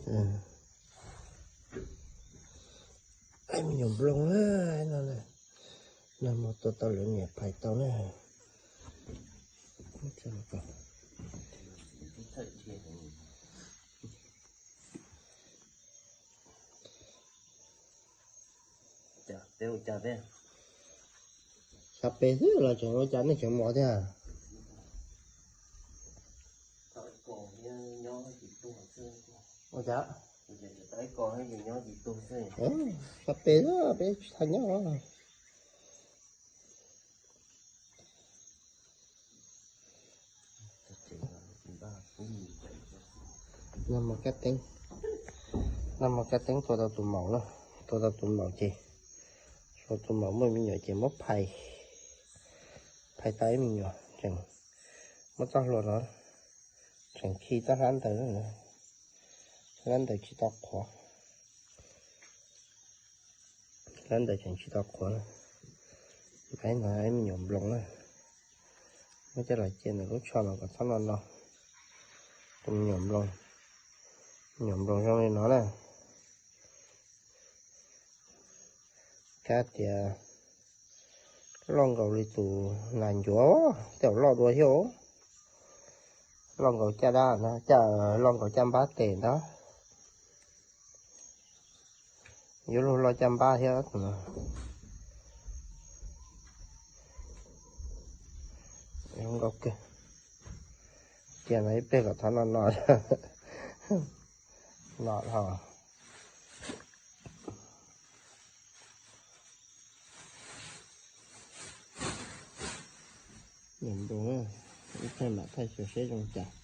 Me nyuam nploos na, no, nag hmo tua tau lawv niam phais tau na. Xav pem xwb los tseem ua cas nej tseem mos thiab? Ua cas? Xav pem xwb peb tsis tau nyob. Nag hmo kab teeb, nag hmo kab teeb tua tau tus maum na, tua tau tus maum ces, sau tus maum muaj me nyuam ces muab phais, phais tau ib me nyuam tseem, muab txoj hlua no tseem khi txoj hlab ntawd, hlab ntawd tsis tau qhuav, hlab ntawd tseem tsis tau qhuav. Ib no ib me nyuam nploos na, muab coj los cia ntawm lub tsho no kom txhob no no. Tus me nyuam nploos, me nyuam nploos zoo li no na. Kav tias loj nkaus li tus nas ncuav, tej zaum loj dua thiab. Loj nkaus caj dab no, caj, loj nkaus caj npab tes ntag. Yuav luag loj caj npab thiab tus no. Zoo nkauj kawg. Cia no ib pliag kom thov no no, no los. Ib pliag mam thaij xyuas seb zoo cas.